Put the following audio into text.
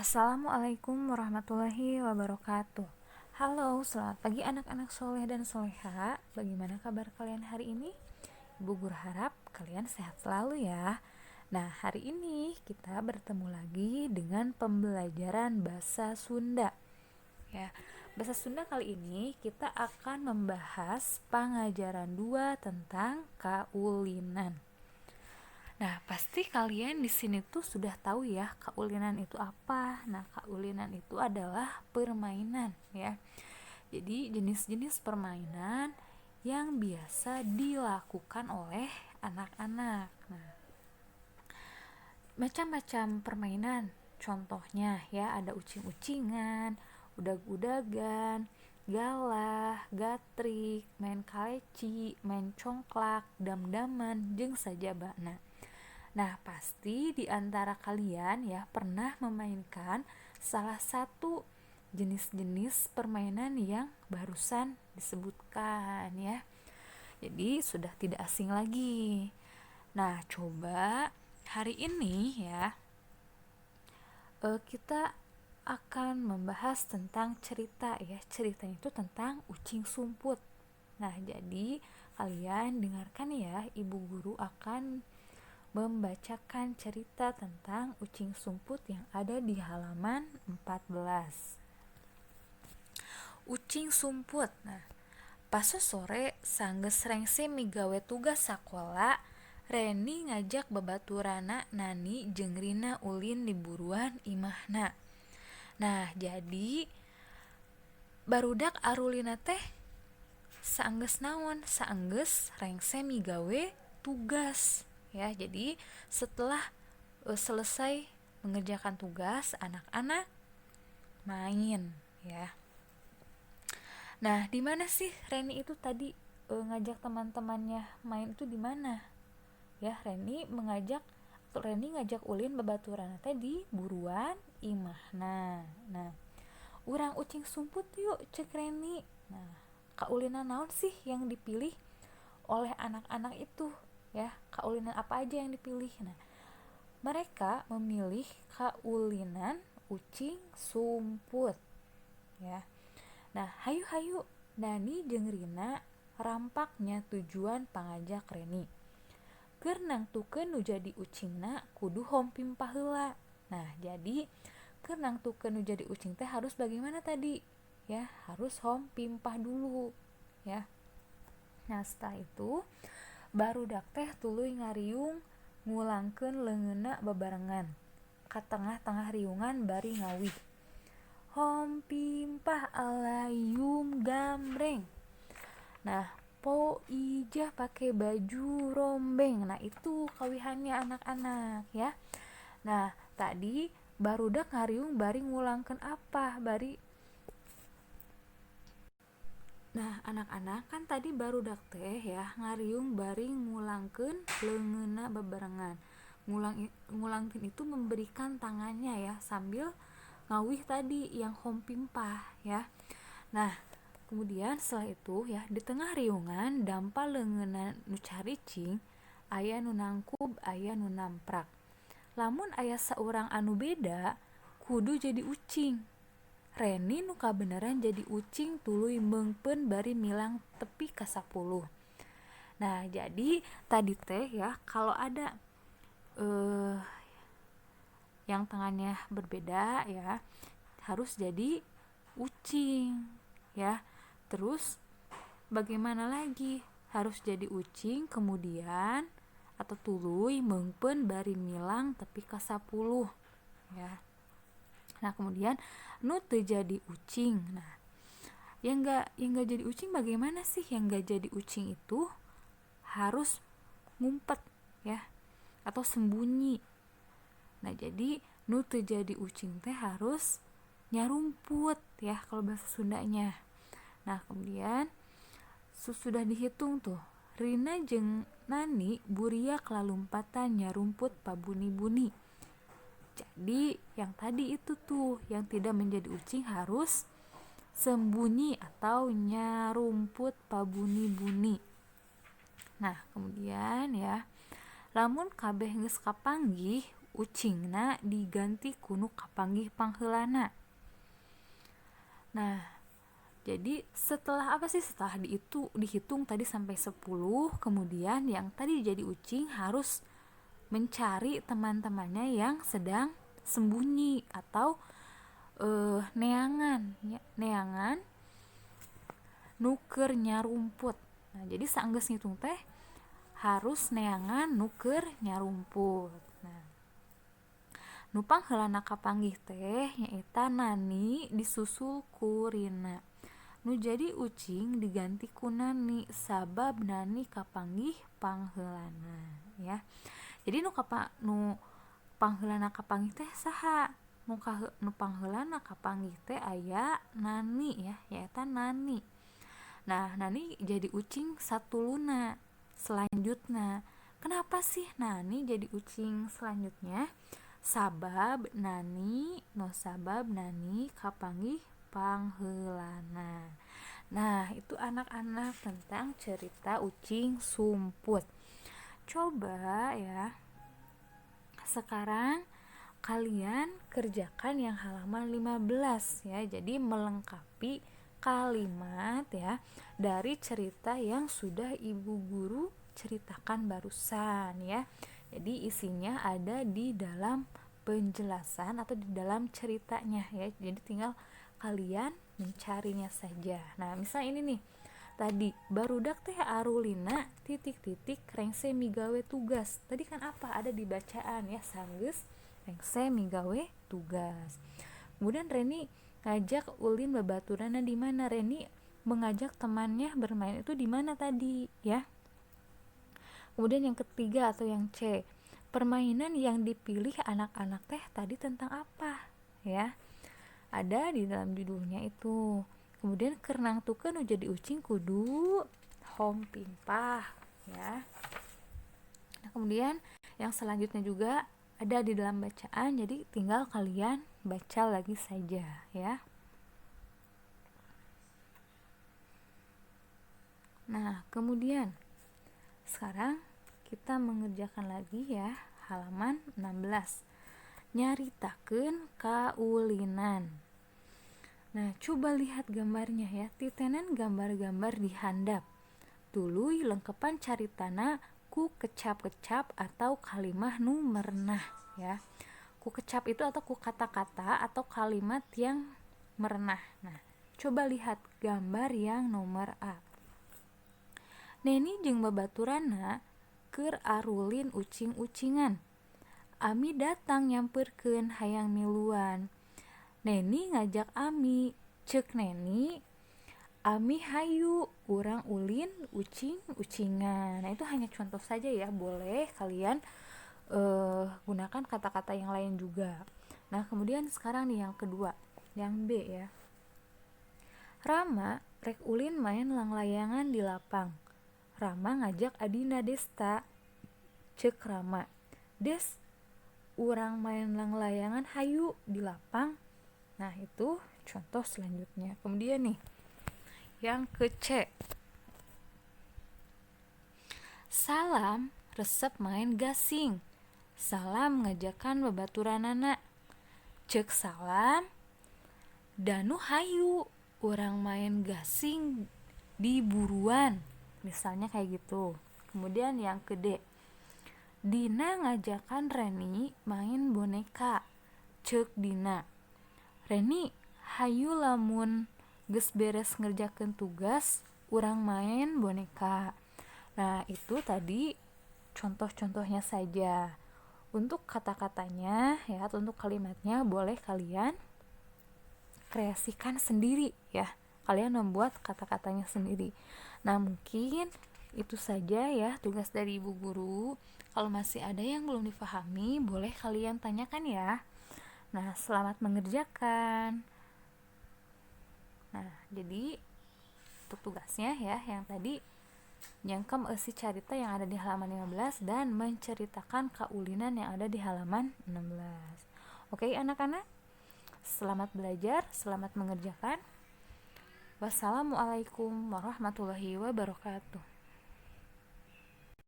Assalamualaikum warahmatullahi wabarakatuh. Halo, selamat pagi anak-anak soleh dan soleha. Bagaimana kabar kalian hari ini? Ibu guru harap kalian sehat selalu ya. Nah, hari ini kita bertemu lagi dengan pembelajaran bahasa Sunda. Ya, bahasa Sunda kali ini kita akan membahas pangajaran 2 tentang kaulinan. Nah, pasti kalian di sini tuh sudah tahu ya kaulinan itu apa. Nah, kaulinan itu adalah permainan ya. Jadi, jenis-jenis permainan yang biasa dilakukan oleh anak-anak. Nah, macam-macam permainan. Contohnya ya, ada ucing-ucingan, udag-udagan, galah, gatrik, main kaleci, main congklak, dam-daman, jeung sajabana. Nah, pasti di antara kalian ya pernah memainkan salah satu jenis-jenis permainan yang barusan disebutkan ya. Jadi sudah tidak asing lagi. Nah, coba hari ini ya kita akan membahas tentang cerita ya. Ceritanya itu tentang ucing sumput. Nah, jadi kalian dengarkan ya, ibu guru akan membacakan cerita tentang ucing sumput yang ada di halaman 14. Ucing sumput. Nah, pas sore sanggeus rengse migawe tugas sakola, Reni ngajak babaturana Nani jeung Rina ulin di buruan imahna. Nah, jadi barudak arulina teh saenggeus naon? Saenggeus rengse migawe tugas. Ya, jadi setelah selesai mengerjakan tugas, anak-anak main ya. Nah, di mana sih Reni itu tadi ngajak teman-temannya main itu di mana? Ya, Reni ngajak ulin babaturan teh di buruan imahna. Nah, urang ucing sumput yuk, cek Reni. Nah, kaulinan naon sih yang dipilih oleh anak-anak itu? Ya, kaulinan apa aja yang dipilih? Nah, mereka memilih kaulinan ucing sumput ya. Nah, hayu-hayu Nani jeung Rina rampaknya tujuan pangajak Reni. Keur nangtukeun nu jadi ucingna kudu hompimpa heula. Nah, jadi keur nangtukeun nu jadi ucing teh harus bagaimana tadi? Ya, harus hompimpah dulu ya. Nah, setelah itu barudak teh tuluy ngariung ngulangkeun leungeunna babarengan ka tengah-tengah riungan bari ngawih. Hompimpah alayum gambreng. Nah, Po Ijah pakai baju rombeng. Nah, itu kawihannya anak-anak ya. Nah, tadi barudak ngariung bari ngulangkeun apa? Bari Nah, anak-anak kan tadi barudak teh ya ngariung bari ngulangkeun leungeunna babarengan. Ngulangkeun itu memberikan tangannya ya sambil ngawih tadi yang hompimpah ya. Nah, kemudian setelah itu ya di tengah riungan dampa leungeunna nu caricing, aya nu nangkub, aya nu namprak. Lamun aya saurang anu beda, kudu jadi ucing. Reni nu kabeneran jadi ucing tuluy meungpeun bari milang tepi ka 10. Nah, jadi tadi teh ya kalau ada yang tangannya berbeda ya harus jadi ucing ya. Terus bagaimana lagi? Harus jadi ucing kemudian atau tuluy meungpeun bari milang tepi ka 10 ya. Nah, kemudian nu teu jadi ucing. Nah, yang nggak jadi ucing bagaimana sih? Yang nggak jadi ucing itu harus ngumpet ya atau sembunyi. Nah, jadi nu teu jadi ucing teh harus nyarumput ya kalau bahasa Sundanya. Nah, kemudian sudah dihitung tuh Rina jeung Nani buriak lalumpatan nyarumput pabuni-buni. Jadi yang tadi itu tuh yang tidak menjadi ucing harus sembunyi atau nyarumput pabuni-buni. Nah, kemudian ya lamun kabeh geus kapanggih Ucingna diganti ku nu kapanggih pangheulana. Nah, jadi setelah apa sih? Setelah dihitung tadi sampai 10, kemudian yang tadi jadi ucing harus mencari teman-temannya yang sedang sembunyi atau neangan, ya, neangan nu keur nyarumput. Nah, jadi saenggeus ngitung teh harus neangan nu keur nyarumput. Nah, nu pangheulana kapanggih teh nyaeta Nani disusul ku Rina. Nu jadi ucing diganti ku Nani sabab Nani kapanggih pangheulana ya. Jadi nu pangheulana kapanggih teh saha? Nu pangheulana kapanggih teh aya Nani ya, nyaeta Nani. Nah, Nani jadi ucing satuluna selanjutnya. Kenapa sih Nani jadi ucing selanjutnya? Sabab Nani, no sabab Nani kapanggih pangheulana. Nah, itu anak-anak tentang cerita ucing sumput. Coba ya, sekarang kalian kerjakan yang halaman 15 ya. Jadi melengkapi kalimat ya dari cerita yang sudah ibu guru ceritakan barusan ya. Jadi isinya ada di dalam penjelasan atau di dalam ceritanya ya. Jadi tinggal kalian mencarinya saja. Nah, misalnya ini nih, tadi barudak teh arulina titik-titik rengse migawe tugas. Tadi kan apa? Ada di bacaan ya, sanggeus rengse migawe tugas. Kemudian Reni ngajak ulin babaturana di mana? Reni mengajak temannya bermain itu di mana tadi ya? Kemudian yang ketiga atau yang C, permainan yang dipilih anak-anak teh tadi tentang apa ya? Ada di dalam judulnya itu. Kemudian keur nangtukeun nu jadi ucing kudu hompimpah ya. Nah, kemudian yang selanjutnya juga ada di dalam bacaan, jadi tinggal kalian baca lagi saja ya. Nah, kemudian sekarang kita mengerjakan lagi ya halaman 16. Nyaritakeun kaulinan. Nah, coba lihat gambarnya ya. Titenan gambar-gambar di handap. Tuluy lengkepan caritana ku kecap-kecap atau kalimah nu merenah ya. Ku kecap itu atau ku kata-kata atau kalimat yang merenah. Nah, coba lihat gambar yang nomor A. Neni jeung babaturana keur arulin ucing-ucingan. Ami datang nyamperkeun hayang miluan. Neni ngajak Ami, cek Neni, Ami hayu urang ulin ucing-ucingan. Nah, itu hanya contoh saja ya, boleh kalian gunakan kata-kata yang lain juga. Nah, kemudian sekarang nih yang kedua, yang B ya. Rama rek ulin main langlayangan di lapang. Rama ngajak adina Desta. Cek Rama, Des, urang main langlayangan hayu di lapang. Nah, itu contoh selanjutnya. Kemudian nih, yang ke C. Salam resep main gasing. Salam ngajakan babaturanana. Cek Salam, Danu hayu urang main gasing di buruan. Misalnya kayak gitu. Kemudian yang ke D. Dina ngajakan Reni main boneka. Cek Dina, Reni hayu lamun geus beres ngerjakeun tugas urang main boneka. Nah, itu tadi contoh-contohnya saja. Untuk kata-katanya ya, atau untuk kalimatnya boleh kalian kreasikan sendiri ya. Kalian membuat kata-katanya sendiri. Nah, mungkin itu saja ya tugas dari ibu guru. Kalau masih ada yang belum difahami, boleh kalian tanyakan ya. Nah, selamat mengerjakan. Nah, jadi untuk tugasnya ya, yang tadi nyangkem eusi carita yang ada di halaman 15 dan menceritakan kaulinan yang ada di halaman 16. Oke, anak-anak, selamat belajar, selamat mengerjakan. Wassalamualaikum warahmatullahi wabarakatuh.